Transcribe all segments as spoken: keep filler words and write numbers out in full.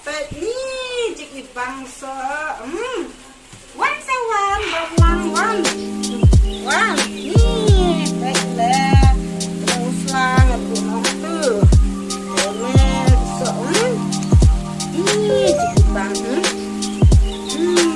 Peit ni, jingibang soh. Hmm. Wan sa wan, wan lang wan. Wan ni, peit le. Terus lang aku nong tu. Ini soh. Hmm. Ni, jingibang. Hmm. Hmm.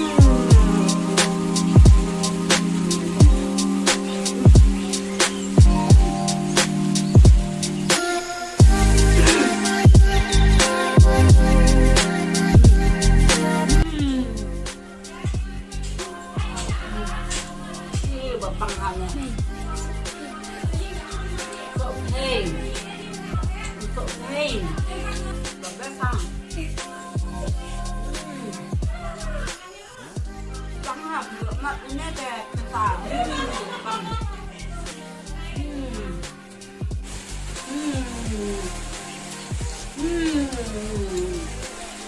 Hmm. Hmm.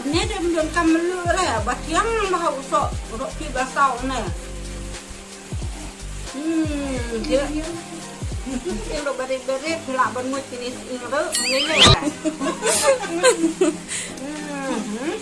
Ne de mdon kam melu re, ba tiang ba ha u soh, u soh phi ba saw ne. Hmm, dia. Ing lo bari bari, phi lah ban ngut kini ing lo, ngi le. Hmm.